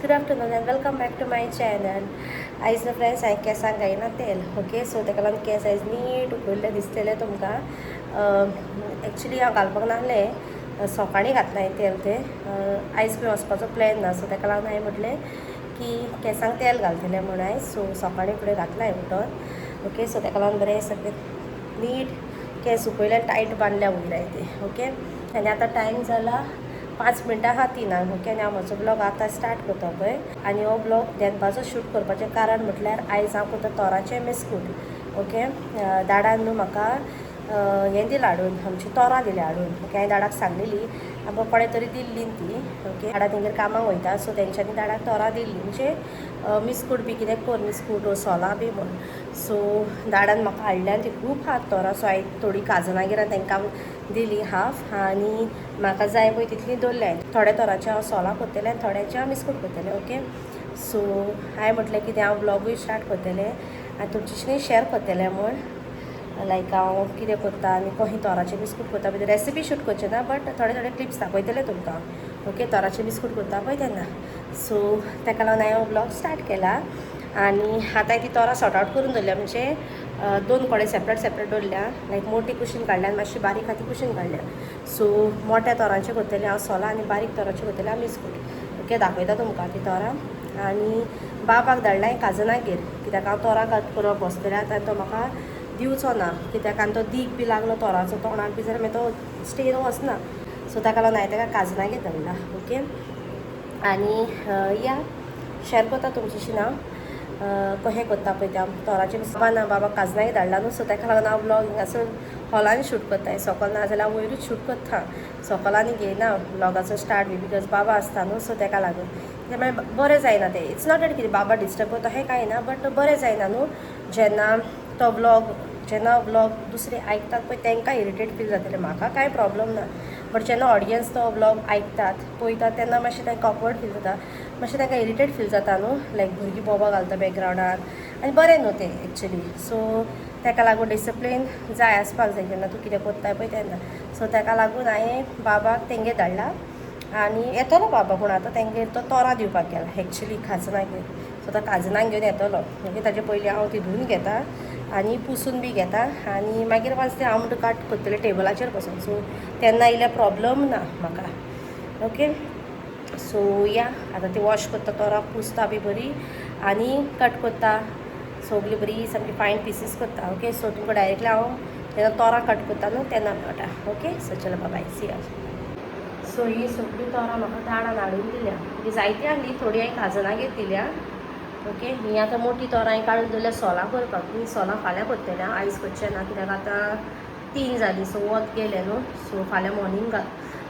Good afternoon and welcome back to my channel. आयज न्हू friends हांवें केंसांक घायना तेल. ओके, सो ताका लागून केंस आयज नीट उकयल्ले दिसतले तुमकां. एक्चुली हांव घालपाक नासलें, सकाळीं घातलां हांवें तेल. तें आयज खंय वचपाचो प्लॅन ना, सो ताका लागून हांवें म्हटलें की केंसांक तेल घालतलें म्हूण आयज. सो सकाळीं फुडें घातलां हांवें उठोन. ओके, सो ताका लागून बरें सगळें नीट केंस उकयले, टायट बांदल्या वयर हांवें तें. ओके, आनी आतां टायम जाला 5 मिनटां आहा 3. ओके, आनी हांव म्हजो ब्लॉग आतां स्टार्ट करता पळय. आनी हो ब्लॉग देनपाचो शूट करपाचें कारण म्हटल्यार आयज हांव करता तोराचें बिस्कूट. ओके, दाडान न्हू म्हाका हें दिलां हाडून, आमची तोरां दिल्या हाडून. ओके, हांवें दाडाक सांगलेली आमकां कोणें तरी दिल्ली ती. ओके, दाडा तेंगेर कामाक वयता, सो तेंच्यांनी दाडाक तोरां दिल्ली, म्हणजे बिस्कूट बी कितें कर, बिस्कूट ओ सोलां बी म्हूण. सो दाडान म्हाका हाडल्या ती खूब आहात तोरां. सो हांवें थोडी काजनागेर तांकां दिली हाफ, आनी म्हाका जाय पळय तितली दवरल्या. थोड्या तोराचें हांव सोलां करतलें आनी थोड्याचें हांव बिस्कूट करतलें. ओके, सो हांवें म्हटलें कितें हांव ब्लॉगूय स्टार्ट करतलें आनी तुमच्याशी शेअर करतलें म्हूण, लायक हांव कितें करता आनी कशें तोराचें बिस्कूट करता. पळय रेसिपी शूट करचें ना, बट थोडे थोडे क्लिप्स दाखयतले तुमकां. ओके, तोराचें बिस्कूट करता पळय तेन्ना. सो ताका लागून हांवें हो ब्लॉग स्टार्ट केला. आनी आतां ती तोरां सॉर्ट आवट करून दवरल्या, म्हणजे 2 कडेन सेपरेट सेपरेट दवरल्या. लायक मोटी कुशीन काडल्या आनी मातशी बारीक आहा ती कुशीन काडल्या. सो मोट्या तोरांचें करतलें हांव सोलां आनी बारीक तोरांचें करतलें हांव बिस्कूट. ओके, दाखयता तुमकां ती तोरां. आनी बाबाक धाडला हांवें काजनागेर, कित्याक हांव तोरां कट करप बसतलें आतां, तो म्हाका दिवचो ना, कित्याक आनी तो दीक बी लागलो तोराचो तोंडाक बी जाल्यार मागीर तो स्टेन वचना. सो ताका लागून हांवें ताका काजनागेर धाडला. ओके, आनी या शेअर करता तुमच्याशी हांव कशें करता पळय तें तोराचें. बाबा ना, बाबा काजनागेर धाडला न्हू, सो ताका लागून हांव ब्लॉग हिंगासर हॉलान शूट करता. सकल ना जाल्यार हांव वयरूच शूट करता, सकल आनी घेयना ब्लॉगाचो स्टार्ट बी, because बाबा आसता न्हू, सो ताका लागून तें मागीर बरें जायना तें. It's not that कितें बाबा डिस्टर्ब करता हें कांय ना, बट बरें जायना न्हू जेन्ना तो ब्लॉग, जेन्ना ब्लॉग दुसरे आयकतात पळय तांकां इरिटेट फील जातलें. म्हाका कांय प्रॉब्लम ना, बट जेन्ना ऑडियन्स तो ब्लॉग आयकतात पळयतात तेन्ना मातशें तांकां ऑकवर्ड फील जाता, मातशें तांकां इरिटेट फील जाता न्हू, लायक भुरगीं बोबा घालता बॅकग्रावंडान आनी बरें न्हू तें एक्चुली. सो ताका लागून डिसिप्लीन जाय आसपाक जाय जेन्ना तूं कितें करताय पळय तेन्ना. सो ताका लागून हांवें बाबाक तेंगेर धाडला आनी येतलो बाबा, पूण आतां तेंगेर तो तोरां दिवपाक गेला एक्चुली खाजनागेर. सो तो काजनाक घेवन येतलो. ओके, ताजे पयलीं हांव ती धुवन घेता आनी पुसून बी घेता आनी मागीर वाज तें हांव म्हणटा कट करतलें टेबलाचेर बसून. सो तेन्ना इल्लें प्रॉब्लम ना म्हाका. ओके, सो या आतां ती वॉश करता तोरां, पुसता बी बरी आनी कट करता सगळी बरी सामकी फायन पिसीस करता. ओके, सो तुमकां डायरेक्टली हांव जेन्ना तोरां कट करता न्हू तेन्ना मेळटा. ओके, सो चलो बाय, सी या. सो ही सगळीं तोरां म्हाका दाडान हाडून दिल्या, म्हणजे जायती आहली, थोडी हांवें काजनागेर दिल्या. ओके, ही आतां मोटी तोरां हांवें काडून दवरल्या सोलां करपाक. ही सोलां फाल्यां करतलें, आयज करचें ना, कित्याक आतां 3 जालीं, सो वत गेलें न्हू. सो फाल्यां मॉर्निंग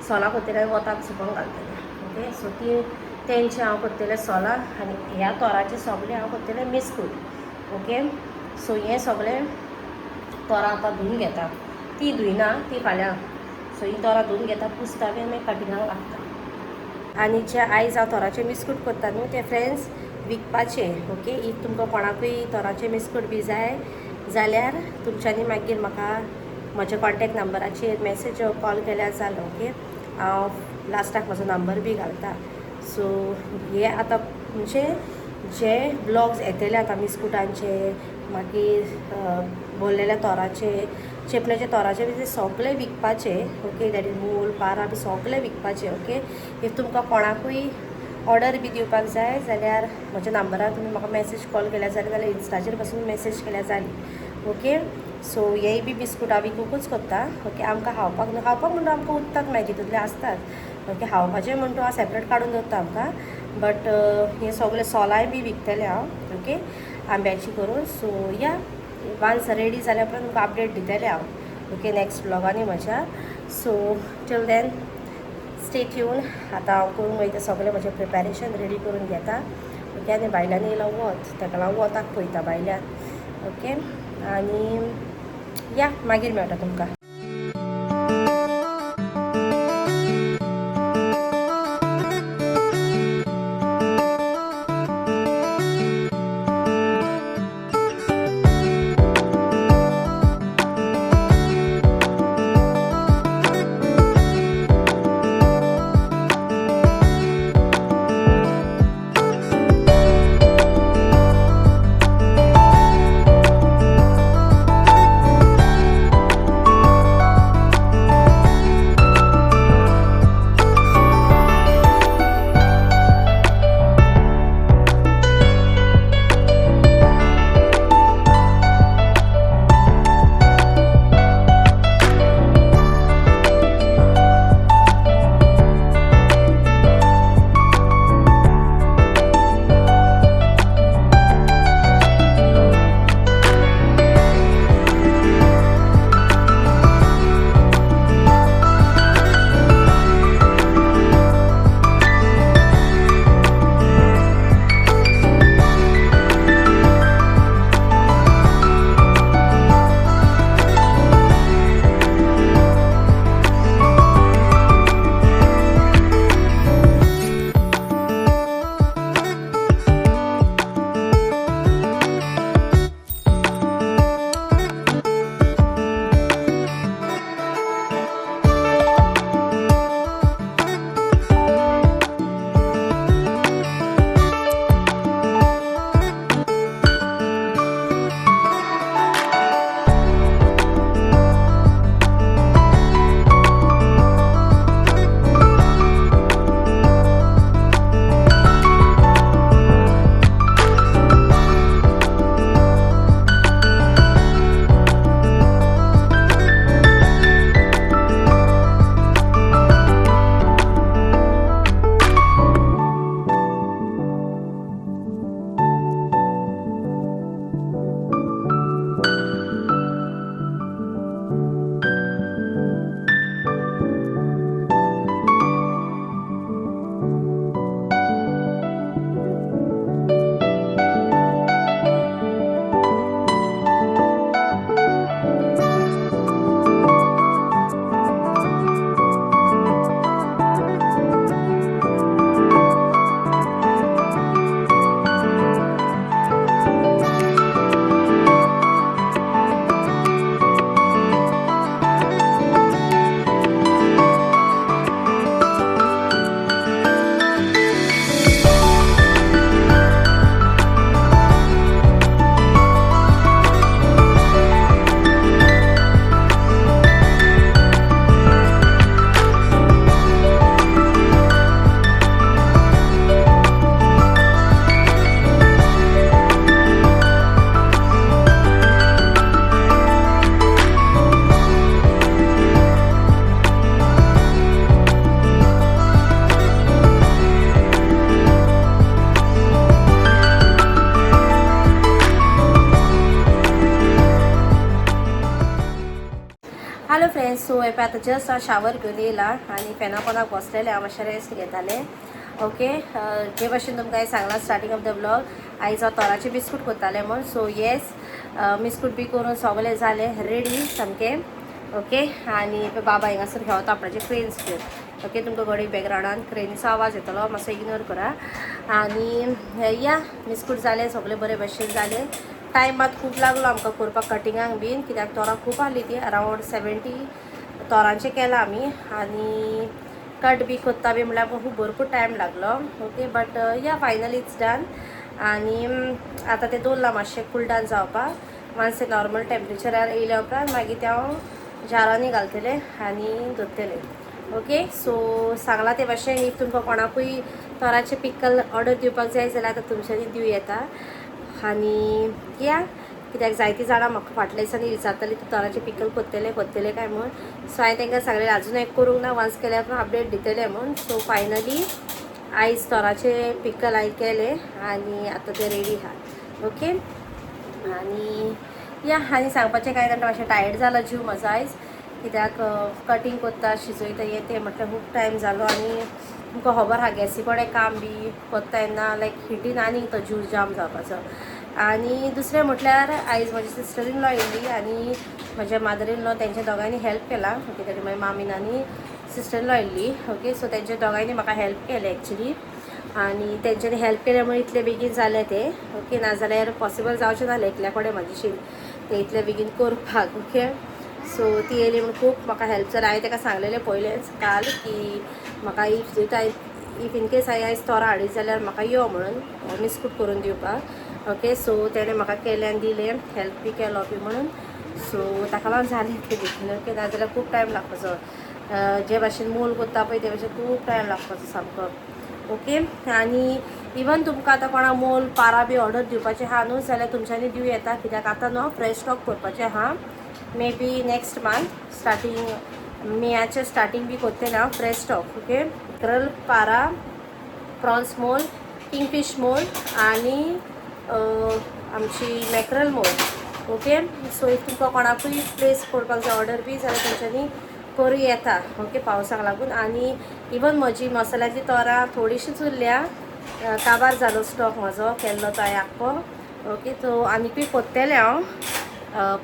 सोलां करतलें आनी वताक सुकोंक घालतलें. ओके, सो ती तेंचें हांव करतलें सोलां आनी ह्या तोराचें सगळें हांव करतलें बिस्कूट. ओके, सो हें सगळें तोरां आतां धुवन घेता, ती धुयना ती फाल्यां. सो ही तोरां धुवन घेता, पुसता बी आनी मागीर कटिंगाक लागता. आनी जे आयज हांव तोराचें बिस्कूट करता न्हू ते फ्रेंड्स विकपाचे. ओके, if तुमकां कोणाकूय तोराचें बिस्कूट बी जाय जाल्यार तुमच्यांनी मागीर म्हाका म्हज्या कॉन्टेक्ट नंबराचेर मॅसेज कॉल केल्यार जालो. ओके, हांव लास्टाक म्हजो नंबर बी घालता. सो हे आतां म्हणजे जे ब्लॉग्स येतले आतां बिस्कुटांचे, मागीर भरलेल्या तोराचे, चेपण्याच्या तोराचे बी ते सगळे विकपाचे. ओके, that is मोल पारा बी सगळे विकपाचे. ओके, if तुमकां कोणाकूय ऑर्डर बी दिवपाक जाय जाल्यार म्हज्या नंबरार तुमी म्हाका मॅसेज कॉल केल्यार जाली, जाल्यार इन्स्टाचेर पासून मॅसेज केल्यार जाली. ओके, सो हेय बी बिस्कुटां विकूंकूच करता. ओके, आमकां खावपाक न्हू, खावपाक म्हणटा आमकां उरतात मागीर तितूंतले आसतात. ओके, खावपाचें म्हणटा हांव सेपरेट काडून दवरता आमकां, बट हें सगळें सोलांय बी विकतलें हांव. ओके, आंब्याची करून. सो या वन्स रेडी जाल्या उपरांत तुमकां अपडेट दितलें हांव. ओके, नेक्स्ट ब्लॉगांनी म्हज्या. So till then stay tune. आतां हांव करूंक वयता सगळें म्हजें प्रिपेरेशन रेडी करून घेता. ओके, आनी भायल्यान येयला वत, ताका लागून वताक पळयता भायल्यान. ओके, आनी या मागीर मेळटा तुमकां. ओके, सो हे पळय, आतां जस्ट हांव शावर घेवन येयला आनी फेना पोंदाक बसलेलें हांव, मातशें रेस्ट घेतालें. ओके, जे भशेन तुमकां हांवें सांगलां स्टार्टींग ऑफ the vlog, आयज हांव तोराचें बिस्कूट करतालें म्हूण. सो येस, बिस्कूट बी करून सगळें जालें रेडी सामकें. ओके, आनी पळय, बाबा हिंगासर खेळता आपणाचे क्रेन्स घेवन. ओके, तुमकां घडये बॅकग्रावंडान क्रेनीचो आवाज येतलो, मातसो इग्नोर करा. आनी या, बिस्कूट जाले सगळे बरे भशेन जाले. टायम मात खूब लागलो आमकां करपाक, कटिंगाक बीन, कित्याक तोरां खूब आहली ती. अरावंड 70 तोरांचें केलां आमी आनी कट बी करता बी म्हणल्यार खूब भरपूर टायम लागलो. Okay, but yeah, finally it's done. आनी आतां तें दवरलां मातशें कूल डावन जावपाक. मातशें नॉर्मल टेम्परेचरार येयल्या उपरांत मागीर तें हांव जारांनी घालतलें आनी दवरतलें. ओके, सो सांगलां ते भाशेन, if तुमकां कोणाकूय तोराचें पिकल ऑर्डर दिवपाक जाय जाल्यार आतां तुमच्यांनी दिवं येता. आनी या, कित्याक जायतीं जाणां म्हाका फाटल्या दिसांनी विचारतालीं, तूं तोराचें पिकल करतलें करतलें काय म्हूण. सो हांवें तांकां सांगलें, अजून एक करूंक ना, वन्स केल्यार अपडेट दितलें म्हूण. सो फायनली आयज तोराचें पिकल हांवें केलें आनी आतां तें रेडी आहा. ओके, आनी या, आनी सांगपाचें कांय ना. मातशें टायर्ड जाला जीव म्हजो आयज, कित्याक कटींग करता, शिजयता, हें तें म्हटल्यार खूब टायम जालो. आनी तुमकां खबर आहा, गॅसी कडेन काम बी करता तेन्ना लायक हिटीन आनीक तो जीव जाम जावपाचो. आनी दुसरें म्हटल्यार आयज म्हजी सिस्टर इन लॉ येयल्ली आनी म्हज्या मादर इन लॉ, तेंच्या दोगांयनी हेल्प केला. ओके, ताणी म्हज्या मामीन आनी सिस्टर इन लॉ येयल्ली. ओके, सो तेंच्या दोगांयनी म्हाका हेल्प केलें एक्चुली आनी तेंच्यांनी हेल्प केल्या मुळे इतले बेगीन जालें तें. ओके, नाजाल्यार पॉसिबल जावचें नासलें एकल्या कडेन म्हाजेशीन तें इतले बेगीन करपाक. ओके, सो ती येयली म्हूण खूब म्हाका हेल्प जालें. हांवें ताका सांगलेलें पयलेंच काल की म्हाका if in case हांवें आयज तोरां हाडीत जाल्यार म्हाका यो म्हणून बिस्कूट करून दिवपाक. ओके, सो तेणें म्हाका केलें आनी दिलें, हेल्प बी केलो बी म्हणून. सो ताका लागून जालें तें बेगीन. ओके, नाजाल्यार खूब टायम लागपाचो. जे भाशेन मोल करता पळय, ते भाशेन खूब टायम लागपाचो सामको. ओके, आनी इवन तुमकां आतां कोणा मोल पारा बी ऑर्डर दिवपाचें आहा न्हू, जाल्यार तुमच्यांनी दिवं येता, कित्याक आतां न्हू फ्रेश स्टॉक करपाचें आहा. May be next month starting, मेयाचे starting बी करतलें हांव फ्रेश स्टॉक. ओके, करल पारा, प्रॉन्स मोल, किंगफीश मोल आनी आमची मॅक्रल मोल. ओके, सो if तुमकां कोणाकूय प्लेस करपाक जाय ऑर्डर बी जाल्यार तुमच्यांनी करूं येता. ओके, पावसाक लागून आनी इवन म्हजी मसाल्याची तोरां थोडीशीच उरल्या. काबार जालो स्टॉक म्हजो केल्लो तो हांवें आख्खो. ओके, सो आनीकूय करतलें हांव.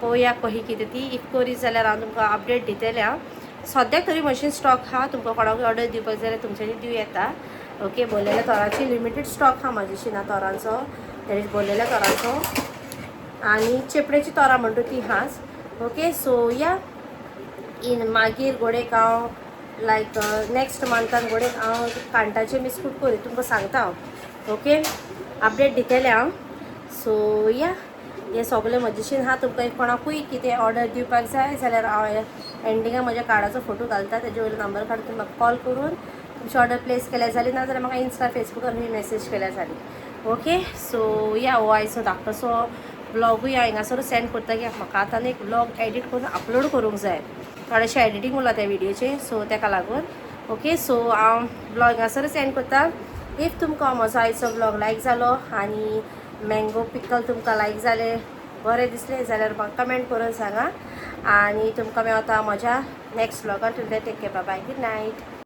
पळोवया कशी कितें ती. If करीत जाल्यार हांव तुमकां अपडेट दितलें. हांव सद्याक तरी म्हशीन स्टॉक आहा. तुमकां कोणाकूय ऑर्डर दिवपाक जाय जाल्यार तुमच्यांनी दिवं येता. ओके, भरलेल्या तोराची लिमिटेड स्टॉक आहा म्हाजेशी ना तोरांचो, that is भरलेल्या तोरांचो आनी चेपडेची तोरां म्हणटा ती हाच. ओके, सो या, इन मागीर घोडेक हांव लायक नेक्स्ट मंथान घोडेक हांव कांटाचे बिस्कूट करी, तुमकां सांगता हांव. ओके, अपडेट दितलें हांव. सो या, हें सगळें म्हजेशीन आहा. तुमकां कोणाकूय कितें ऑर्डर दिवपाक जाय जाल्यार हांव एंडिंगाक म्हज्या कार्डाचो फोटो घालता, तेजे वयलो नंबर काडून तुमी म्हाका कॉल करून तुमची ऑर्डर प्लेस केल्यार जाली, ना जाल्यार म्हाका इन्स्टा, फेसबुकार तुमी मॅसेज केल्यार जाली. ओके, सो या, हो आयचो धाकटोसो व्लॉगूय हांव हिंगासरूच सेंड करता, की म्हाका आतां एक व्लॉग एडिट करून अपलोड करूंक जाय. थोडेशें एडिटींग उरलां त्या व्हिडियोचें, सो ताका लागून. ओके, सो हांव व्लॉग हिंगासरूच एंड करता. If तुमकां म्हजो आयचो व्लॉग लायक जालो आनी मँगो पिकल तुमकां लायक जालें, बरें दिसलें जाल्यार म्हाका कमेंट करून सांगा आनी तुमकां मेवता म्हज्या next व्लॉगान. Till then, take care, bye, good night.